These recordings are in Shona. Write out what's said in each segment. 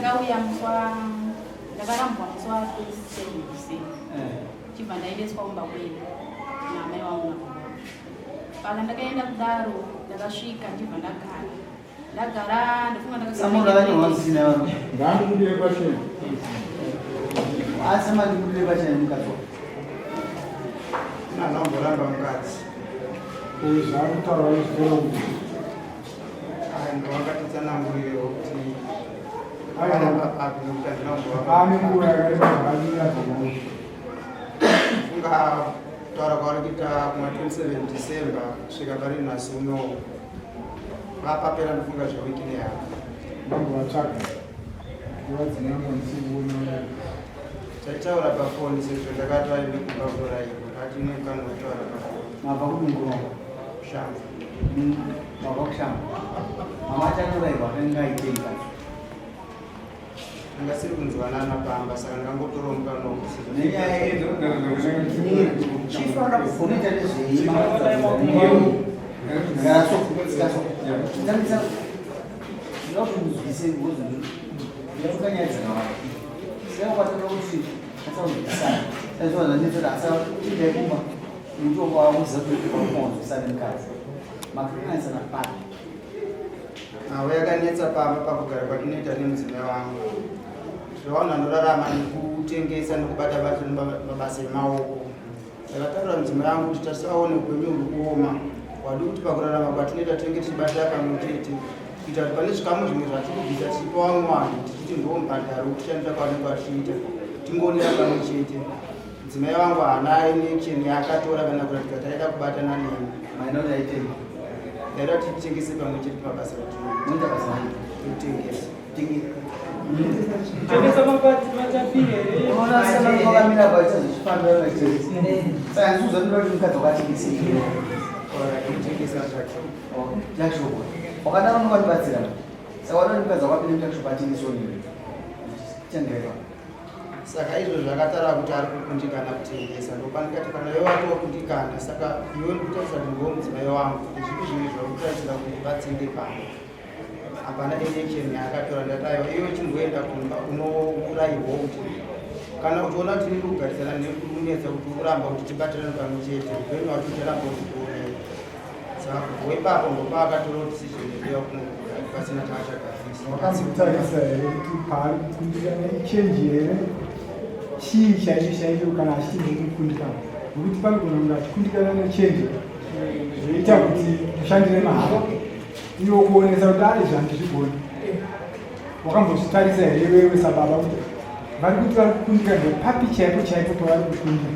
Ndakauya musi wa ndakarambwa musi wa 27 December. Chibva ndaendeswa kumba kwedu naamai vangu nababa. Paka ndakaenda kudaro ndakasvika ndibva ndagara. Ndagara ndofunga ndakagara. Samura vanyorwa zvisina vanhu. Ngandibudire pachena. Asi mandibudire pachena mukadzi wako. Anomboramba mukadzi. Uyu zvaari kutaura izvozvo kuti Wakatitsanangurirewo kuti akaramba papi nokuti handina kumbova. Ane nguva yakareba zvakamira zvakanaka. Funga kutaura kwauri kuita kuma 27 December kusvika pari nhasi unowu. Vapapera ndofunga zvewiki nehafu. Ndambovatsvaga nguva dzinango ndichikuona. Taitaura pafoni sezvo ndakati vaende kumba kunorairwa ndati nemukana wekutaura pafoni. Mabva kudungurwa. Kushamva. Mabva kushamba. Mama achanorairwa akanga aitei kacho. Angasiri kunzwanana pamba saka ndangotora mukana wekuti Nenyaya unoita nezvei? Gara so, tsika so. Tandisa. Ndinoda kuti muzwise because ndinofunga nyaya dzakawanda. Saka kwatinoda kuti asaunzwisana. Saka zvanetsa kuti asa kumba mutongo wakuziva kuti wakunzwisana nemukadzi. Makakanganisana papi? Nhau yakanetsa pamba pakugara kwatinoita nemudzimai wangu. Zvavanhu vanorarama nekutengesa nekubata bata mabasa emaoko. Ndakataura mudzimai wangu kuti tasaone upenyu huri kuoma. Wadi kuti pakurarama kwatinoita tinenge tichibatira pamwe chete kuita kuti pane zvikamu zvimwe zvatiri kubvisa tichipa vamwe vanhu tichiti ndiwo mubhadharo wekushandisa kwavanenge vachiita tingoonera pamwe chete. Mudzimai wangu haana action yaakatora kana kuratidza kuti aida kubatana neni. Maida kuti aitei? Ndaida kuti titengese pamwe chete pabasa ratinoita. Munoita basa rei? Totengesa. Tengesa matapiri here? Unoona sema vakamira paita zvichifambira chete. Saka ndizvo zvandinoda kuti mukadzi wakatengesei. Alright, totengesa zvacho. Tuckshop. Wakadaro unovandibatsira. Saka wada kuti mukadzi wakapinda mutuckshop atengesewo newe. Chandaiva. Saka izvo zvakataura kuti ari kukundikana kutengesa ndopandikati kana iwe watokundikana saka iwe ndikutarisa kuti ndiwo mudzimai wangu ndezvipi zvimwe zvauri kutarisira kuti ndibatsire pano hapana action yaakatora ndati aiwa iwe chimboenda kumba unourayirwa kuti kana uchiona kuti ndiri kugarisana nekunetsa kuti uramba kuti tibatirane pamwe chete upenyu wacho ucharamba uchikuonera saka kubva ipapo ndopaakatora decision yekuya kuno pasina chaachagadzirisa. Wakambotarisa here kuti paari kukundikana ichenji here chii chaicho chaicho kana achiti ndiri kukundikana nokuti panogona kunge achikundikana nechenji zvoita kuti mushandire mahara iwo kuonesa kuti a izvi handizvigoni wakambozvitarisa here iwewe sababa kuti vari kuti vari kukundika ndepapi chaipo chaipo pavari kukundika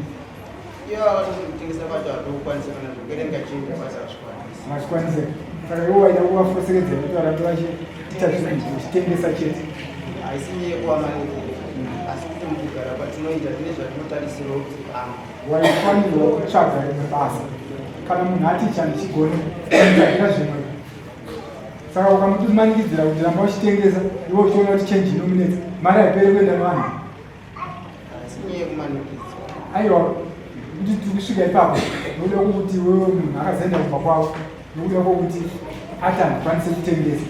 Ivo vatoti kutengesa kwacho hatokukwanisa kana zvekuerenga chenji basa hazvikwanisi. Hazvikwanise. Saka ivo vaida kuvafoseredza kuti varambe vachiita zvinhu vachitengesa chete. Haisi nyaya yekuvamanikidza asi kuti mukugara kwatinoita tine zvatinotarisirawo kuti pamwe. Waifanirwa kutsvaga rimwe basa. Kana munhu ati chandichigone tsvagira zvimwe. Saka ukamumanikidzira kuti ramba uchitengesa iwe uchiona kuti chenji inomunetsa mari haiperi kuenda nevanhu. Aiwa, kuti tiri kusvika ipapo nokuda kwokuti wewe munhu akazoenda kumba kwavo nokuda kwokuti ati handikwanise kutengesa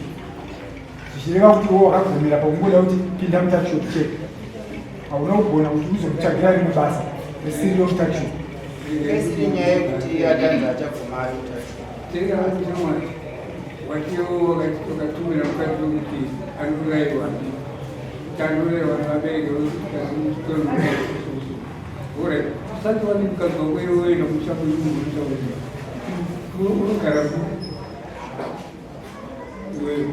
zvichireva kuti iwe wakagomera pakungoda kuti pinda mutuckshop chete hauna kugona kuti uzomutsvagira rimwe basa risiri romutuckshop. Isiri nyaya yekuti atanzi achabvuma ari mutuckshop. Tenga shamwari watiwo wakatumira mukadzi wekuti anouraiwa tanouraiwa nevabereki ore usati wani mukadzi wako iwe woenda kumusha kwenyu mumusha wenyu unogara ku iwewe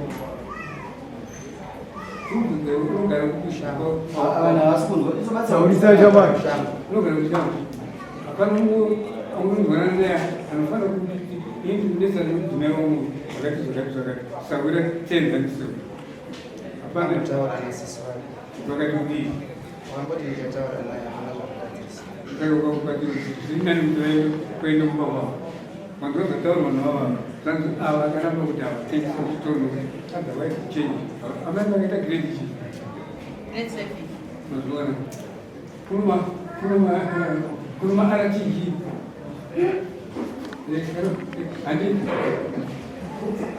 unogara kumusha Vanhu havasi kunzwa. Taurisa shamwari. unogara kumusha hapana unonzwanana naye anofanira kuti indinesa nemudzimai wangu zvakati zvakati zvakati sawira tenza ndiso hapana Kutaura nasisi wake. vakati kudii Wamboti ndichataura naye hapana zvakugadzirisa. Zviri nani kuti vaende kuenda kumba kwavo manzwa zvataurwa navava zvanzi ava akaramba kuti havatengesa zvitoro otherwise change amai vakaita grade chii Grade 7. mazuva kuruma kuruma kuruma RTG handi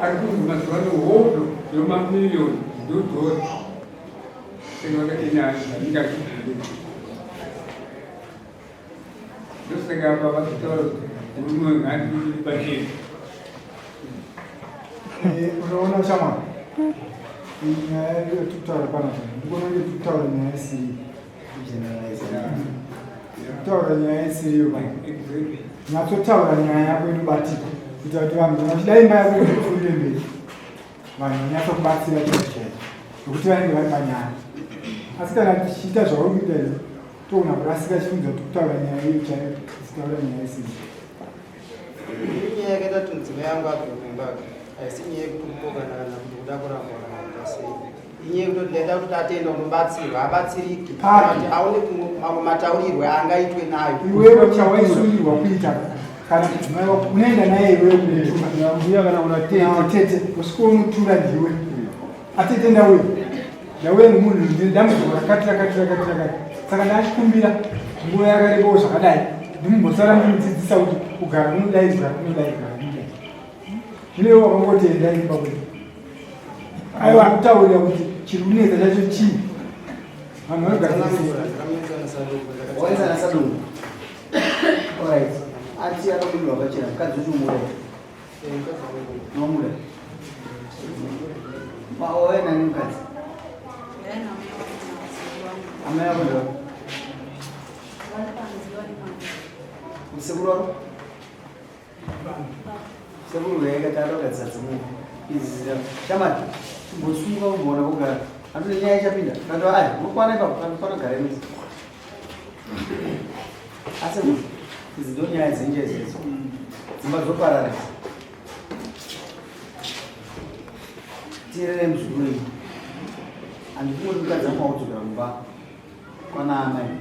ari kunzi mazuva ano hondo yomamiliyoni ndodhora. Saka vakati ini handingazvibvumi. Ndosaka apa vakutaura kuti murume uyu ngaandibudire pachena. Unoona shamwari, nyaya yatiri kutaura panapa, ndikuona kunge tiri kutaura nyaya isiriyo. Kutaura nyaya isiriyo pana. Nyatsotaura nyaya yako inobatika kuita kuti vanhu kana vachida imba yako kuti ipfuurire mberi, vanhu vanyatsa kubatsira chaizvo chaizvo nokuti vanenge vari panyaya. Asi kana tichiita zvauri kuita izvi, togona kurasika chifunza kuti kutaura nyaya iyo chaiyo tichitaura nyaya isiriyo. Nyaya yakaita kuti mudzimai wangu abve kumba haisi nyaya yekuti kupokana kana kuti kuda kurambwa kana kuita sei. Inyaya yekutoti ndaida kuti atenda kunobatsirwa abatsirike Papi? kuti aone mamwe mataurirwe angaitwe nayo. Iwewe chawaisungirwa kuita kana mudzimai wako unoenda naye iwewe kunotura mbuya kana kuna tete. Tete usiko unotura ndiwe atete ndauya ndauya nemunhu ndine dambudziko rakati rakati rakati rakati, saka ndachikumbira nguva yakarebawo zvakadai ndimumbosara ndimudzidzisa kuti kugara kunodai, kugara kunodai, kugara kunodai. Zvino iwe wakangoti endai kumba kwedu, aiwa kutaurira kuti chiri kunetsa chacho chii, vanhu vanogadzirisa. Waisa nasadungu. Alright. Ati akabudirwa pachena mukadzi uchimuda. Unomuda. Wauya nani mukadzi? Amai vako ndo. Sekuru wako? Sekuru vega tatogadzisa dzimwe. Idzi zira. Shamari, chimbosunga umboona kugara. Handine nyaya ichapinda. Kanto ai, unokwana ipapo, kanokwana kugara imisi. Asi idzi ndo nyaya dzenje idzodzo. Dzimba dzoparara idzi. Teerere muzukuru iyi. Handifuni kuti mukadzi wangu wakudzokera kumba kwana amai.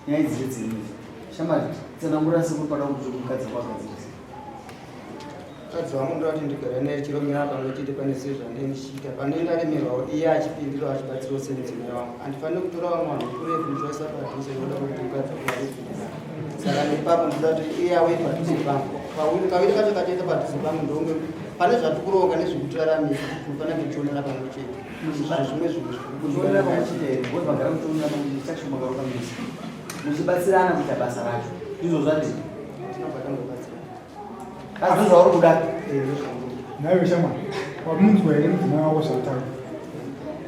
Nyaya idzi ndedzenyu idzi. Shamari, tsanangura sekuru pada kuti mukadzi wako agadzirisa. Mukadzi wangu ndoda kuti ndigare naye chiromera pamwe chete pane zvinhu zvandinenge ndichiita. Panenge ndaremerwawo iye achipindirawo achibatsirawo semudzimai wangu. Handifaniri kutora vamwe vanhu vekurefu ndichivaisa padhuze nekuda kwekuti mukadzi wangu ari. Saka neipapo ndoda kuti iye auye padhuze pangu. Kaviri kacho kachaita padhuze pangu ndonge pane zvatikuronga nezvekutiraramisa tinofanira kuchionera pamwe chete. Zvimwe zvinhu Kuchionera pamwe chete here? Because magara muchionera pamwe chete chachomakaroka mese. Muchibatsirana kuita basa racho. Ndizvo zvati. tinobva tangobatsirana. Asi ndizvo zvauri kuda. Naiwe shamwari, wamunzwa here mudzimai wako zvataura?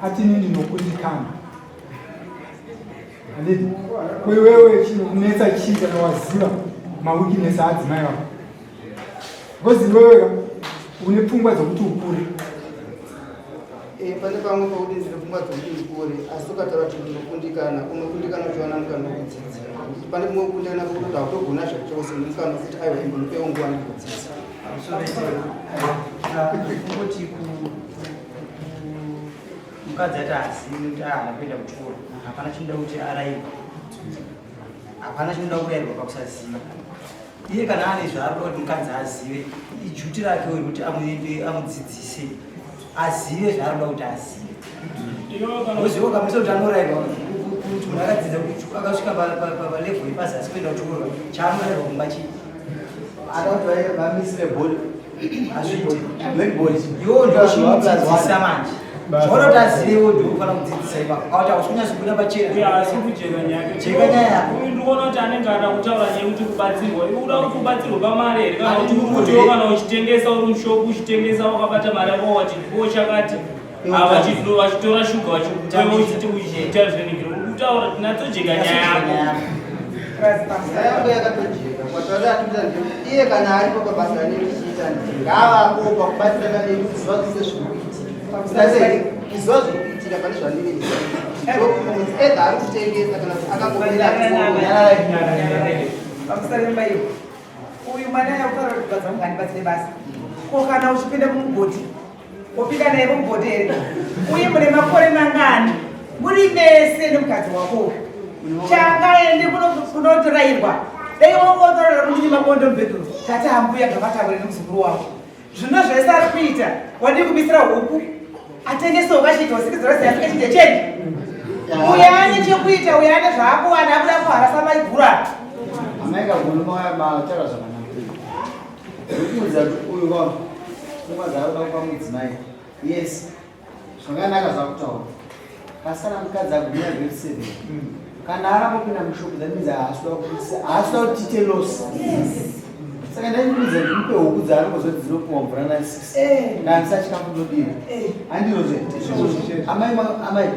Ati ini ndinokundikana. Handiti? Ko iwewe chinokunetsa chii kana waziva maweakness adzimai vako? Because iwewe ka, une pfungwa dzokuti ukure. Pane pamwe pakuti ndine pfungwa dzokuti ndikure, asi ukataura kuti ndinokundikana, unokundikana uchiwana mukana wekudzidza. Pane kumwe kukundikana kwekuti hautogona zvachose, nemukana wekuti aiwa imbondipewo nguva ndimbodzidza. Kungoti mukadzi ati hazivi kuti ahana kuenda kuchikoro, hapana chinoda kuti arairwa, hapana chinoda kurairwa pakusaziva. Iye kana ane zvaari kuda kuti mukadzi azive, ijuti rake rekuti amuende amudzidzise azive zvaari kuda kuti azive. Uzivo kabisa kuti anorairwa kuti munhu akadzidza kuti akasvika palevel yepazasi kuenda kuchikoro, chaanorayirwa kumba chii? Ada kuti vamisire body. Hazviiti. Black Iwo ndochimudzidzisa manje. Zvaona kuti azive iwo ndofanira kudzidzisa ipapo. Auti hausi kunyatsobuda pachena. Uye asi kujeka nyaya. Jeka nyaya yako. Uyu ndikuona kuti anenge ada kutaura nyaya yekuti kubatsirwa. Iwe uda kuti ubatsirwe pamari here kana kuti uri kuti iwe kana uchitengesa uri mushopu uchitengesa wakabata mari yako wati ndipowo chakati. Ava vachitora shuga vachikupa iwe uchiti uchiita zveningiro. Uri kutaura tinatsojeka nyaya yako. Nyaya yangu yakatojeka. Kwataura atuita ndekuti iye kana aripo pabasa ranenge tichiita ngaavapo pakubatsirana nedu kuziva zvese zviri kuitika. Kuziva zviri kuitika pane zvandinenge ndichiita. Either ari kutengesa kana kuti akangomira achingomira. Pamusoro pemba iyo, uyu mwana yakutaura kuti mukadzi wangu handibatsire basa. Ko kana uchipinda mumugodhi, wopinda naye mumugodhi here? Uye mune makore mangani muri mese nemukadzi wako uyu? Changaende kunotorairwa dai wangotorera kuti mabondo mubhedhuru tati ambuya ngavataure nemuzukuru wavo. Zvino zvese ari kuita wadii kubisira huku atengese ukachiita usikidzira sei asingachite chendi. Uyo ane chekuita, uyo ane zvaakuwana, akuda kuharasa maigura. Amai Kagulu mataura zvakanaka. Ndikuudza kuti uyu wangu pfungwa dzaari kuda kupa mudzimai. Yes, zvakanaka zvakutaura. Asi kana mukadzi agumira grade 7 kana aramba kupinda mushop that means haasi kuda kuti tiite loss. Saka ndaimudza kuti mupe huku dzaanongozoti dzinopuwa mvura na 6 kana ndisati chikafu ndodira. Handizvozve. Amai amai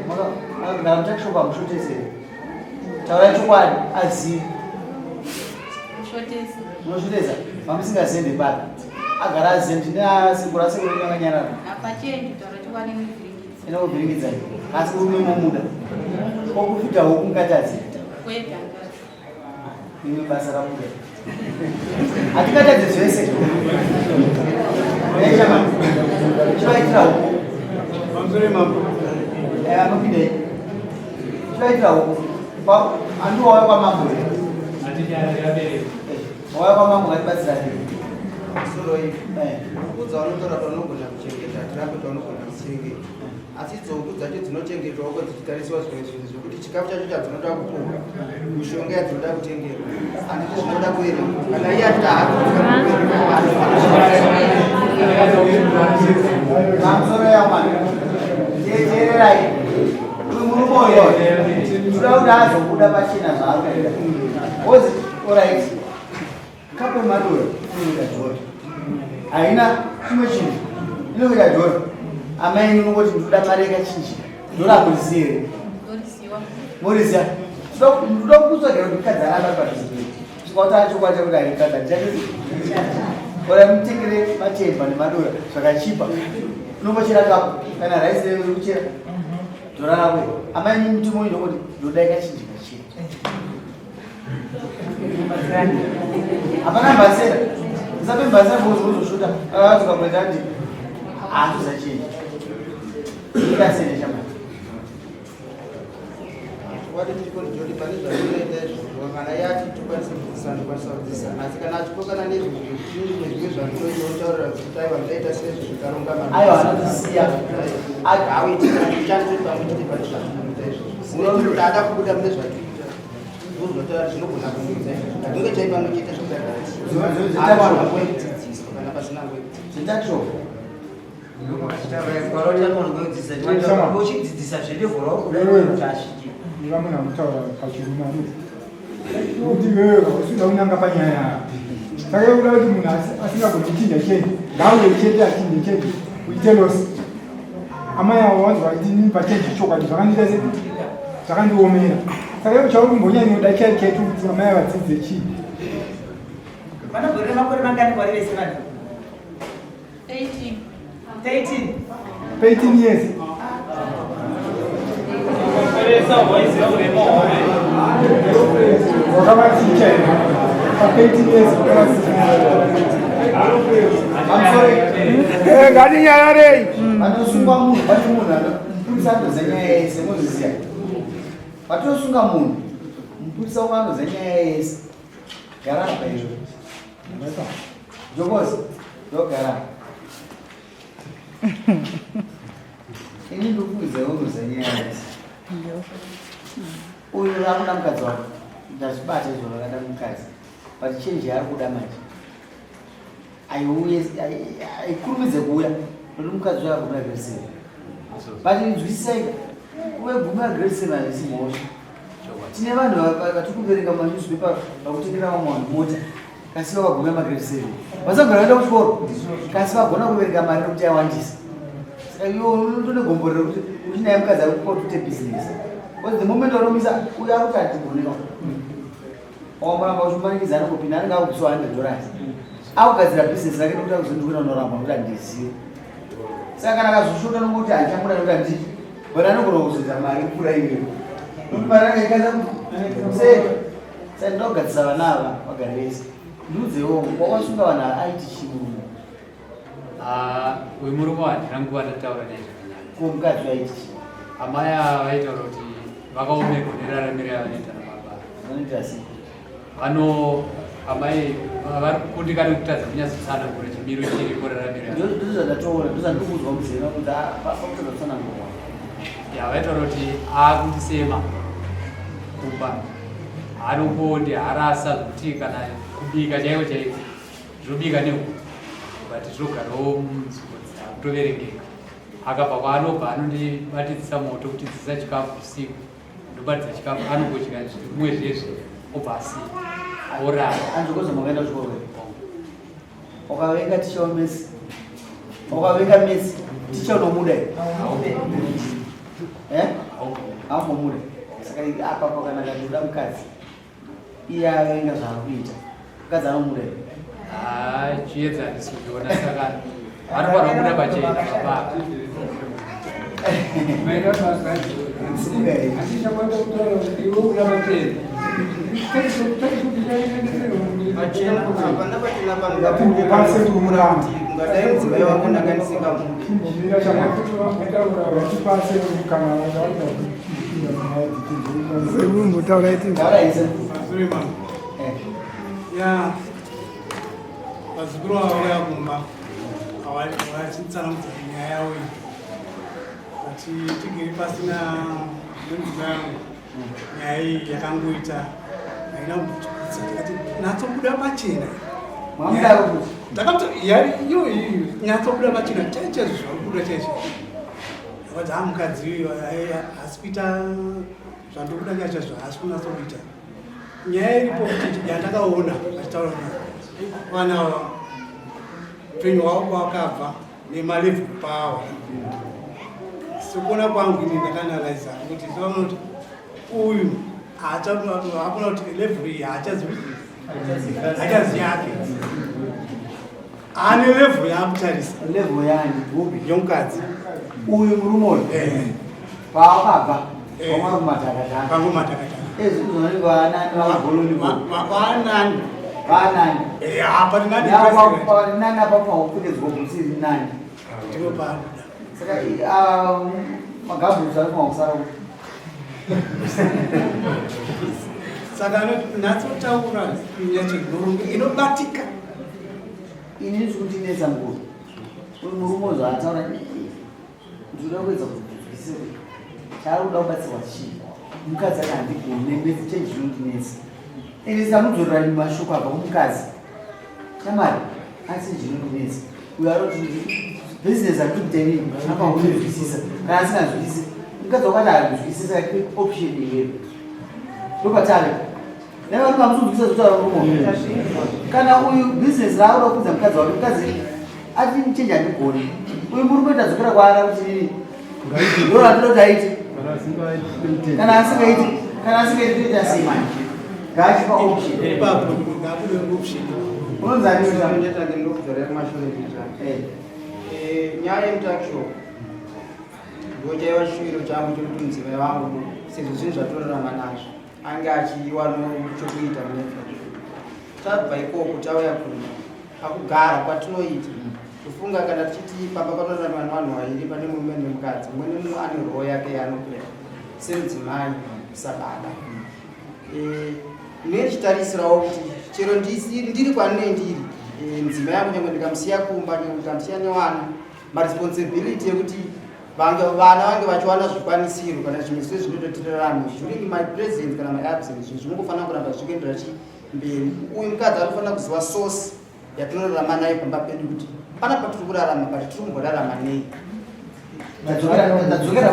makagara mutakishopa hamushotese here? Taurai chokwadi azive. Munoshotesa mamusingazende papi? Agara azive ndine asekuru asekuru akanyarara. Hapachenji kutaura chokwadi inokuvhiringidza. Inokuvhiringidza asi murume momuda. Okufita huku mukatadzi. Kwete hanzvadzi. Imwe basa rabuda. Hatingatadze zvese. Chivaitira huku. Pamusoro mambo. Eh, anopindei. Chivaitira huku. Andiwa wauya kwamambo here? Wauya kwamambo ngatibatsirane. Pamusoro iyi. Huku dzaunotora paunogona kuchengeta, tirambe paunogona kuchengeta. Asi idzo huku dzacho dzinochengetwa uko dzichitariswa zvimwe zvinhu zvekuti chikafu chacho chadzinoda kupuhwa, mishonga yadzinoda kutengerwa, handiti zvinoda kuverengwa. Kana iye achiti Pamusoro yamwana. Teererai. Uyu murume uyo. Toda kuti azobuda pachena zvaari kuita. Ozi, alright. Kapu yemadora inoita dhora. Haina chimwe chinhu. Inoita dhora. Amai unongoti ndoda mari yakachinjika. Dhora hamurizivi here? Ndoriziwa. Moriziva. Ndoda kutsvagira kuti mukadzi aramba padhuze. Svika utaura chokwadi chakuti hai mukadzi handichadii. Ora mutengere matemba nemadora zvakachipa. Unongochera kapu kana raisi riri kuchera. Dhora rako. Amai mutemo uyu ndokuti ndoda yakachinjika chete. Hapana mbasera. Usape mbasera because uzoshuta. Akadzoka kuita ndi. Hatuza chinji. Ndasere chama. Wati tiripo ndijoti pane zvatinoita izvozvo kana iye ati tikwanise kudzidzisa ndokwanisa kudzidzisa asi kana achipokana nezvimwe zvimwe zvimwe zvandinoita otaurira kuti aiwa ndaita sezvo zvikarongama Aiwa anotisiya. Hauiti kana tichandiri pamwe chete pane zvatinoita izvozvo ada kubuda mune zvatinoita ndozvinotaura zvinogona kumudza izvozvo katinge chai pamwe chete zvakagara Zvotaura. nguva yekudzidziswa kana pasina nguva yekudzidziswa Zvitacho. Uchidzidzisa zvelevhoro kuti asvike. Vamwe vanotaura pachirume anoti kuti iwewe usida kunanga panyaya yapi. Saka kuda kuti munhu asingagoni kuchinja chenji ngauye chete achinje chenji uite losi. Amai avo vanzwa vachiti inini pachenji chokwadi zvakandiita se zvakandiomera. Saka iwe chauri kumbonyanyoda chai chaicho kuti amai vadzidze chii? Vanogorera makore mangani kwavari vese vanhu? 13. 13. 13 years. Wakavaticha here? Pa 13 years wakavaticha. Pamusoro. Ngatinyararei. Panosungwa munhu pane munhu mupurisa anoziva nyaya yese mozviziva. Patinosunga munhu mupurisa umwe anoziva nyaya yese. Gara apa izvo. Jokozi, ndogara. Ini ndikuudza unoziva nyaya yese. Uyu akuda mukadzi wako. Ndazvibata izvo vakada mukadzi. But change yaari kuda manje. Aiuye aikurumidze kuuya. Nokuti mukadzi uyo agumira grade 7. But inzwisisai kuve gumira grade 7 haisi mhosva. Tine vanhu vatiri kuverenga manewspaper vakutengera vamwe vanhu mota kasi vakagumira magrade 7. Vasagara vaenda kuchikoro kasi vagona kuverenga mari nekuti yawandisa. Saka iwe unotone gomborero kuti uchinaye mukadzi ari kupa kuti uite business. Because the moment wanomisa uyo ari kuti handigonewa. Wamuramba uchimanikidza anongopinda anenge akubviswa 100 dollars. Akugadzira business rake nekuti akuzondikuenda unoramba nekuti handizive. Saka kana akazosvota anongoti handichamuda nekuti handii. But anogona kuzoita mari kupfuura iwewe. Nekuti mari anenge kuseka. Saka ndinoda kugadzisa vana ava vagare vese. Ndiudzewo wakasunga vanhu ava aiti chii murume? Ah, uyu murume handina nguva ndataura naye zvakanyanya. Ko mukadzi aiti chii? Amai ava vaitaura kuti vakaomerwa neraramiro yavanoita nababa. Vanoita sei? Vano amai vari kukundikana kutadza kunyatsotsanangura chimiro chiripo raramiro yavo. Ndizvo zvandatoona, ndizvo zvandikuudzwa muzera kuti pakutadza kutsanangura. Ya vaitaura kuti akundisema kumba anongondi harasa zvekuti kana kubika chaiko chaiko zvinobika nehuku but zvinogarawo munzvimbo dzakutoverengeka. Akabva kwaanobva anondibatidzisa moto kuti dzisa chikafu usiku. Ndobatidza chikafu anongodya zvimwe zvezve obva asiya. Orara. Anzokoza makaenda kuchikoro here? Wakavenga ticha wamesi. Wakavenga mesi. Ticha unomuda here? Eh? Haumbomuda. Saka apa pakanaka ndinoda mukadzi. Iye avenga zvaari kuita. Mukadzi anomuda here? Ah, chiedza handisi kuchiona saka vanofanira kubuda pachena baba. Maita basa handichakwanisa kutaura kuti iwe uda pachena. Hapana pachena pano ungadai mudzimai wako ndanga ndisingamude. Chimbomira chamwatipase kana Ya, vazukuru vauya kumba vachitsanangudza nyaya yavo iyi, but tigere pasina nemudzimai yangu nyaya iyi yakangoita haina kutikudza, tikati natsobuda pachena iyo iyi nyatsobuda pachena chaichaizvo zvakubuda chaizvo akati ha mukadzi uyu haasi kuita zvandokuda chaizvo haasi kunatsokuita nyaya iripo kuti yandakaona vachitaura vana ava upenyu hwavo kwakabva nemalevhu pawa sekuona kwangu ini ndakanalaiza kuti vaona kuti uyu haakona kuti levhu iyi haachazivi hachazi yake ane levhu yaakutarisa levhu yani yomukadzi uyu murume uyu eh. paakabva eh. vamwe kumatakataka vamwe matakataka ezvi kuzonani vaanani vagoloni vaanani vaanani eh, apa rinani nani apa pahupfekedzwa bhutsi iri nani ndipo paanoda saka ah, magabhutsi ari kumakusara saka natsotaura nyacho nhoroondo inobatika ini ndiri kundinetsa mukuru uyu murume zvaataura ndinoda kuedza kunzwisisa kuti chaari kuda kubatsirwa chii mukadzi ati handigone mesi change zvinondinetsa ende samudzorera mashoko abva kumukadzi shamwari asi zvinondinetsa uyo aroti business andiri kuita inini apa unonzwisisa kana asinganzwisisi mukadzi wakati anzwisisa option iyeyo ndopatave Dai vari vamusunzwisa zvitaura murume kana uyu business raakuda kupinza mukadzi wake mukadzi ati chenji handigoni uyu murume tadzokera kwaara kuti nini ndo ratoda kuti aite kana asingaiti kana asingaiti toita sei manje ngaachipa option unonzi ani nyaya yemutakishopu ndochaiva chishuviro changu chekuti mudzimai wangu sezvo zvinhu zvatorarama nazvo ange achiwanawo chokuita mune tabva ikoko tauya kuno pakugara kwatinoita kufunga kana tichiti pamba panorarama nevanhu vairi pane murume nemukadzi mumwe nemumwe ane roo yake yaanoplaya semudzimai sababa eh, nechitarisirawo kuti chero ndiri kwanine ndiri eh, mudzimai yangu nyange ndikamusiya kumba nyange ndikamusiya nevana maresponsibility ekuti vange vana vange vachiwana zvikwanisiro kana zvimwe zve zvinoita tirarame during my presence kana my absence zvinhu zvinongofanira kuramba zvichikuendera chi mberi uyu mukadzi anofanira kuziva source yatinorarama nayo pamba pedu kuti pana patiri kurarama but tiri kumborarama nei ndadzokera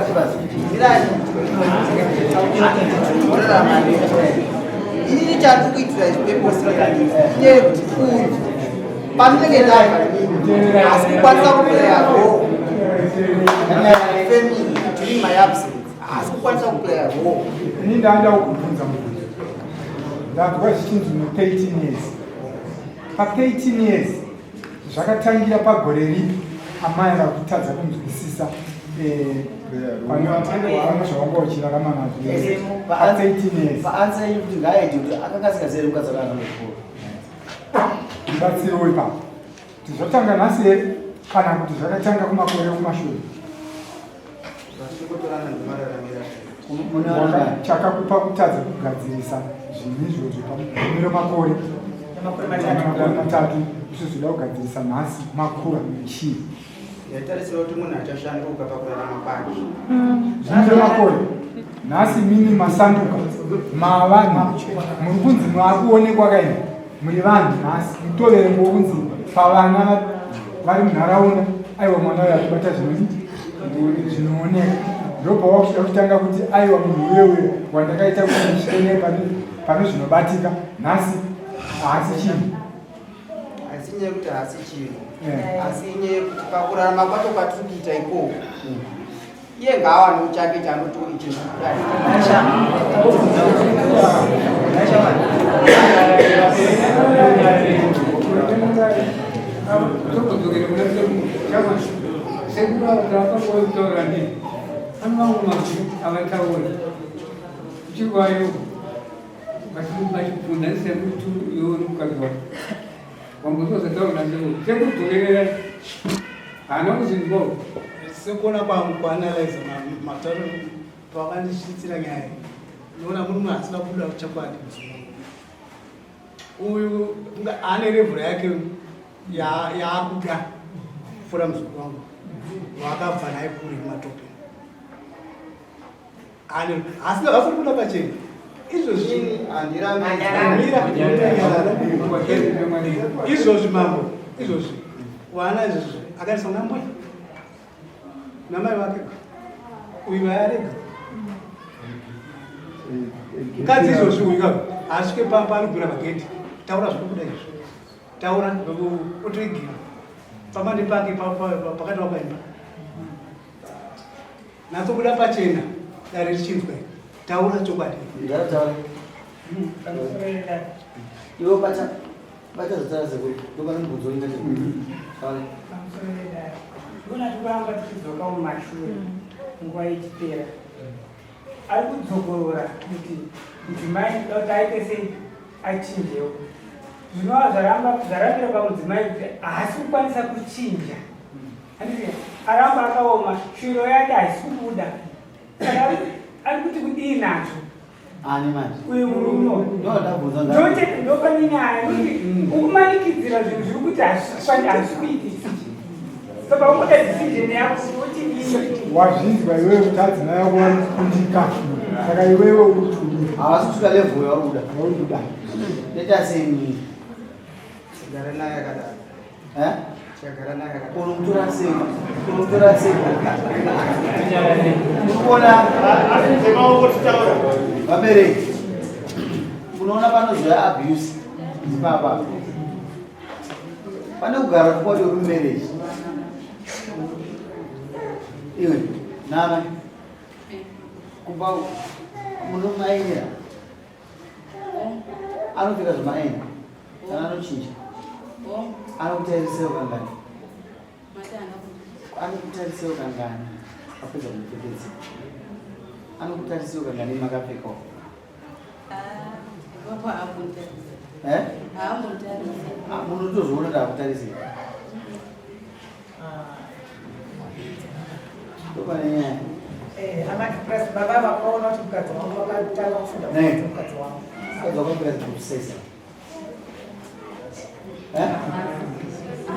kumborarama nei inini chandiri kuitira izvi purpose inyaya yekuti uyu pandinenge ndabva asi kukwanisa kuplaya role family during my absence haasi kukwanisa kuplaya role ini ndaida kukubvunza mubvunzo ndanzwa zvichinzi no 13 years pa 13 years Zvakatangira pagore ripi amai vakutadza kunzwisisa eh, pane zvavanga uchirarama nazvo pa 13 years. Paansa yenyu kuti ngaaite kuti akanga asingazivi mukadzi wake akanokuwa. Ndibatsirewo ipapo kuti zvatanga nhasi here kana kuti zvakatanga kumakore kumashure. Chakakupa kutadza kugadzirisa zvinhu izvozvo pagumi remakore makore matatu usizoda kugadzirisa nhasi makura chii? Ndaitarisira kuti munhu achashanduka pakurarama kwake. Zvinhu zvemakore nhasi mini masanduka mavanhu muri kunzi maakuonekwa kaini muri vanhu nhasi mutoverengwa kunzi pavana vari munharaunda aiwa mwana uyo atobata zvinodii. Zvinooneka. Ndopawakuchida kutanga kuti aiwa munhu uye uye wandakaita kuti ndichitene pane zvinobatika nhasi haasi chinhu. Asi nyaya yekuti haasi chinhu. Asi inyaya yekuti pakurarama kwacho kwatiri kuita ikoko. Iye ngaawanewo chake chaanoti ichi ndikudai. Sekuru avo tavakangotaura ndi ano mamwe mazwi avataura uchirwayo vachibvunza ndisekuru iwe mukadzi wako wambozozataura sekuru sekuru dzokerera haana kuzinzwawo Sekuona kwangu kuanalyze matauro pavakandisvitsira nyaya ndinoona murume asina kubuda chokwadi uyu ane level yake yaakuda kupfuura muzukuru wangu waakabva naye kure kumatope asi havasi kubuda pachena izvozvi izvozvi mambo izvozvi wana izvozvi akaisa kuna mbuya namai vake uyu vayarega mukadzi izvozvi uyu ka asvike pamba anogura magedhi taura zvinobuda izvi taura otoigira pamba nepake pakati wakaimba Natsobuda pachena dare richinzwa taura chokwadi. Ndataura. Iwe bata bata zotara sekuru ndopane mubvunzo unoita sekuru. Taura. Ndona tikuramba tichidzoka mumashure nguva ichipera. Ari kudzokorora kuti mudzimai ndoda kuti aite sei achinjewo. Zvinova zvaramba zvarambira pamudzimai kuti haasi kukwanisa kuchinja. Handiti aramba akaoma shwiro yake haisi kubuda. Saka ari kuti kudii nazvo? Ani manje? Uyu murume. Ndo ndabvunza ndati. Ndote ndopane nyaya nekuti ukumanikidzira zvinhu zviri kuti hazvisi kuitisa. Saka ungoda decision yako kuti uchidii. Wazvinzwa iwewe kuti adzimai ako vari kukundika. Saka iwewe uri kuti kudii? Havasi kusvika level yauri kuda. Yauri kuda. Ndoita sei mimi? Tigare naye akadaro. Eh? Unomutora sei? Unomutora sei? Urikuona vabereki unoona panozoya abuse ipapa pane kugara kwati uri mumarriage iwe nana kumba munomainira anopfeka zvemaeni kana anochinja anokutariseo kangani anokutariseo kangani apedza kumupfekedza anokutariseo kangani makapfekawo eh? Ah, munotozviona kuti akutarisei ndopane nyaya eh, amati plus baba vakaona kuti mukadzi wangu wakatanga kufunda mukadzi wangu mukadzi wako mukadzi kusesa eh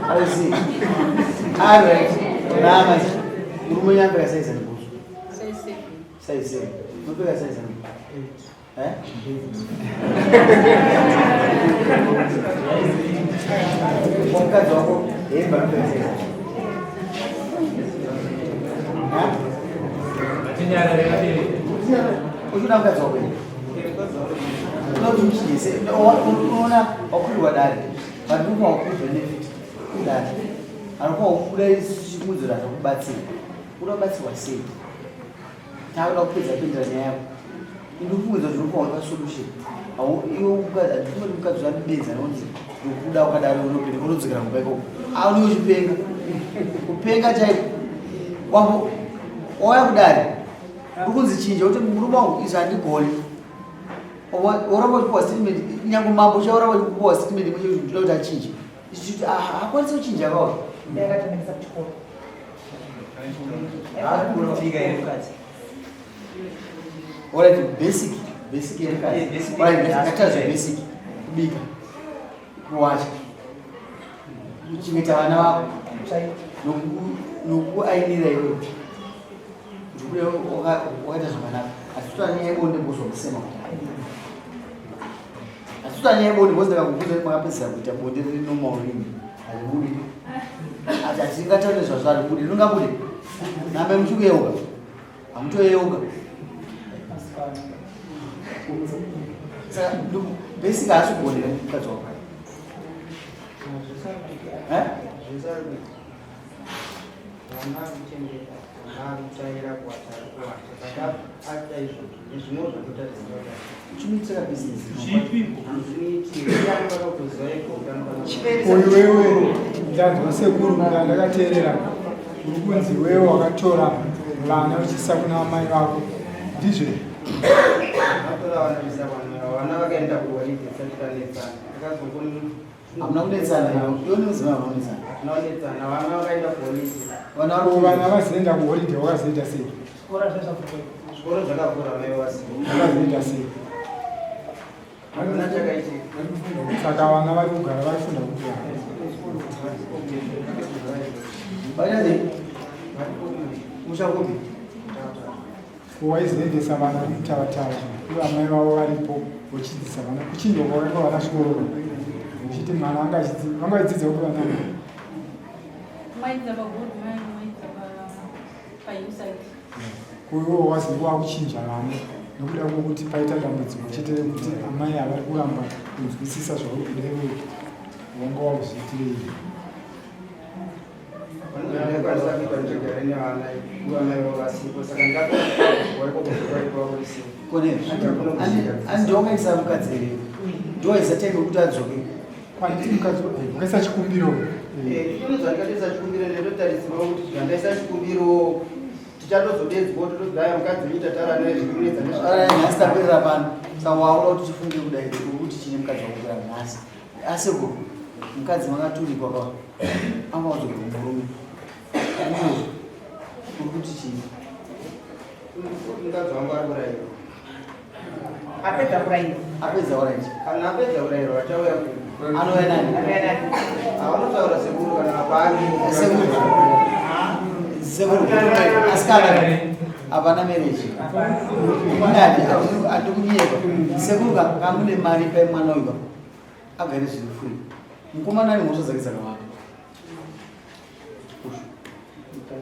auzi all right nama murume nyamba size ndikuzo size 7 size 7 unopeka size 8 Eh? Mukadzi wako hembe anopedzera. Uchida mukadzi wako here? Unoti uchidese unoona wakurirwa dare but unofanira kubenefit kudare anofanira kubuda chimudzira zvakubatsira unobatsirwa sei Takuda kupedza kupindira nyaya yako. Ndikufungidzwa kuti unofanira kupa solution. Iwe mukadzi handifuni mukadzi wanibenzi anonzi ndokuda wakadaro unopinda unodzokera kumba ikoko. Auni uchipenga. Kupenga chaiko. Wambo wauya kudare. Uri kunzi chinja kuti murume wangu izvi handigoni. Woramba uchipuwa statement nyange mambo uchauramba uchikupuwa statement imwe chete kuti ndinoda kuti achinje. Ichi haakwanisi kuchinja kawo. Ndakatomendesa kuchikoro. Alright, basic, basic yemukadzi. Alright, ngatichaze basic. Kubika, kuwacha, kuchengeta vana vako, nokuainira iwewe. Kuti ubude wakaita zvakanaka. Asi totora nyaya yebonde bozwa kusema kuti. Asi totora nyaya yebonde bozi ndakakubvunza kuti makapedzisa kuita bonde riri normal rini. Haribudi. Ati hatingataure zvazvo haribudi. Ringabude. Namba muchikuyeuka? Hamutoyeuka. Saka basic haasi kugonera mukadzi wako. Eh? Chimuitira business. Uyu wewe ndanzwa sekuru ndakateerera uri kunzi wewe wakatora vana uchiisa kuna amai vako ndizvo Hamuna kunetsana iwe nemudzimai hamuna kunetsana. Vana vakaenda kuholiday. Vana vazoenda kuholiday wakazoita sei? Zvikoro zvakavhura mai wasi. Wakazoita sei? Hakuna chakaitika. Saka vana vari kugara varifunda kupi? Vaita Musha kupi? Waizoendesa vana kumutavatava ivo amai vavo varipo vochidzidzisa vana kuchinjwa kwakaitwa vana zvikoro uchiti mwana anga vanga vachidzidza kupi vana Maidza pagood mine, maidza painsight. Kuiwo wazenge wakuchinja vana nokuda kwokuti paita dambudziko chete rekuti amai havari kuramba kunzwisisa zvauri kuda iwewe wanga wakuzviitirei. Kone, andiokaisa mukadzi here? Ndowaisa time yekuti adzoke. Kwanditi mukadzi wakaisa chikumbiro. Ndinozoandikaisa chikumbiro ndotarisirwa kuti zvandaisa chikumbiro tichatozodedzwa totodaya mukadzi wenyu tatara naye zvikunetsa nhasi taperera pano saka waura kuti tifunge kudai uri kuti chine mukadzi wako kuya nhasi asi ko mukadzi makaturikwa pa anga wadzokera kumurume uri kuti chii mukadzi wangu ari kurayirwa apedza kurayirwa apedza kurayirwa kana apedza kurayirwa achauya anouya nani avanotaura sekuru kana paari sekuru sekuru asikana hapana marriage ndati atikunyepa sekuru kamune mari pai mwana uyu agare zviri free mukomana ane mhosva dzake dzakawanda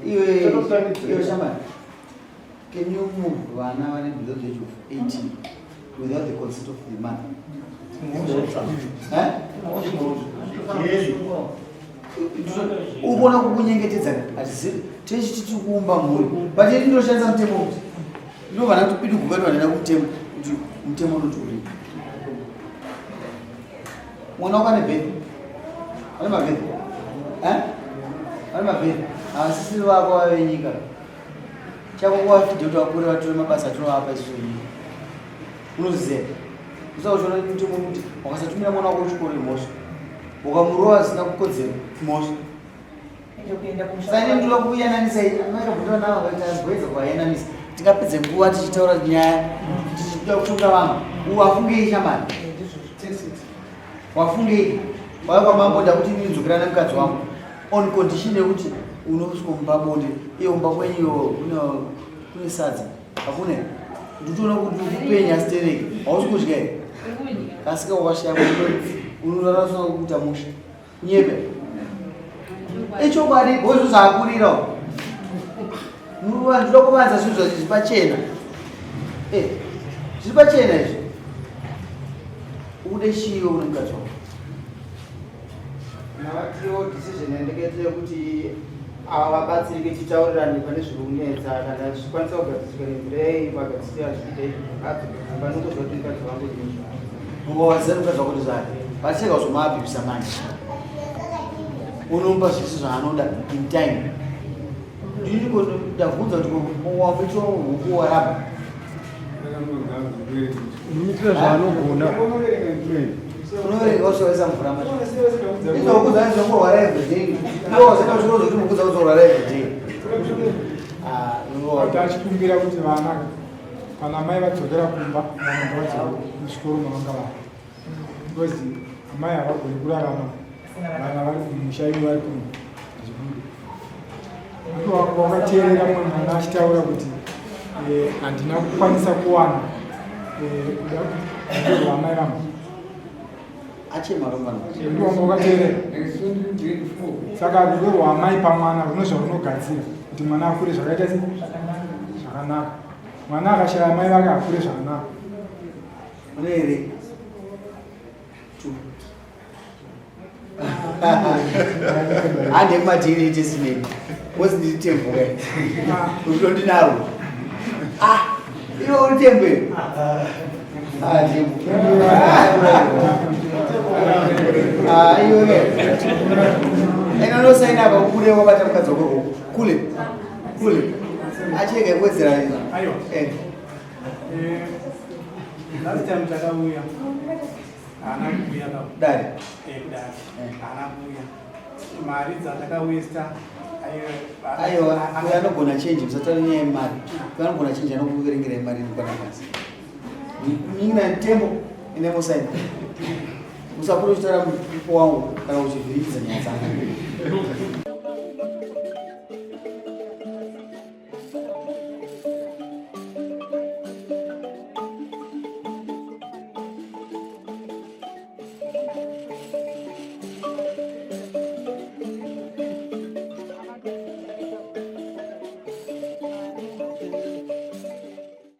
iwe iwe shamari can you move vana vane below the age of 18 without the consent of the mother ukuona kukunyengetedza hatizivi techi tiri kuumba mhuri but ini ndoshandisa mutemo kuti ndovana kuti piduguka ndovanena kumutemo kuti mutemo unoti uri mwana wako ane bhedhi ane mabhedhi eh? ane mabhedhi havasisiri vako vavenyika chako kuwafidhe kuti vakure vatore mabasa atinovapa isusu venyika unoziva usakuchiona mutemo kuti wakasatumira mwana wako kuchikoro imhosva ukamurova zvisina kukodzera imhosva saka ndinoda kuyananisa maikabvunza navo vakaita azgoedza kuvayananisa tingapedze nguva tichitaura nyaya tichida kutonga vanhu wafungei shamari wafungei wauya kwamambo ndakuti ndinzukira nemukadzi wangu on condition yekuti unosvikomupa bonde iye kumba kwenyu iyo kune sadza hakune nditoona kuti ukupenya stereki hausi kudya here kasika wakashaya unorara usina kuita musha Nyebe. Ichokwadi bhozi zvakurira. Muruwa ndinoda kuvanza zvinhu zvazvo zviri pachena. Eh, zviri pachena izvi. Ude chiyo une mukadzi wako. Navatiwo decision yandikaita yekuti ava vabatsirike titaurirane pane zviri kunetsa kana zvikwanisa kugadzisika nenzira yei vagadzisira zviita izvi ngadzokera panokuziva kuti mukadzi wangu ndizvo. Ungowaziva mukadzi wako ndizvake. Vacheka kuzomabhibisa manje. Unomupa zvese zvaanoda in time. Ndini ko ndabvunza kuti wakuitwa huku waramba. Unomuitira zvaanogona. Unoverenga usawesa mvura manje. Izvo kudza zvongorwara every day. Iwe wazoenda kuchikoro zvekuti mukudza kuzorwara every day. Ah, Kuti achikumbira kuti vana kana amai vadzokera kumba vana ngavadzoke muzvikoro mavanga vari because amai havagoni kurarama vana vari kumusha ivo vari kuno hazvibudi wakateerera mumwe mwana achitaura kuti eh, handina kukwanisa kuwana eh, kuda kutorwa amai vangu. Achema rongana. Ndiwanga wakateerera. Saka rudo rwamai pamwana rune zvarunogadzira kuti mwana akure zvakaita sei? Zvakanaka. Mwana akashaya mai vake akure zvakanaka. Une here? Hande kumadna test neni. Kozi ndiri tembo kai. Rudo ndinarwo. Ah, iwe uri tembo here? Ah, tembo. Ah, iwe ke. Ena unosaina apa ubude wabata mukadzi wako ruoko. Kule. Kule. Achirega kuwedzera. Aiwa. Eh. Eh, last time takauya haana kuuya ka Dare. Eh, kudare haana kuuya mari dzandakawesta Aiwa, uyo anogona change musataura nyaya yemari. Uyo anogona change anokuverengera mari inokwana basi. Nina tembo ine musaini. Usapota uchitaura mupo wangu kana uchivhiringidza nyaya dzangu.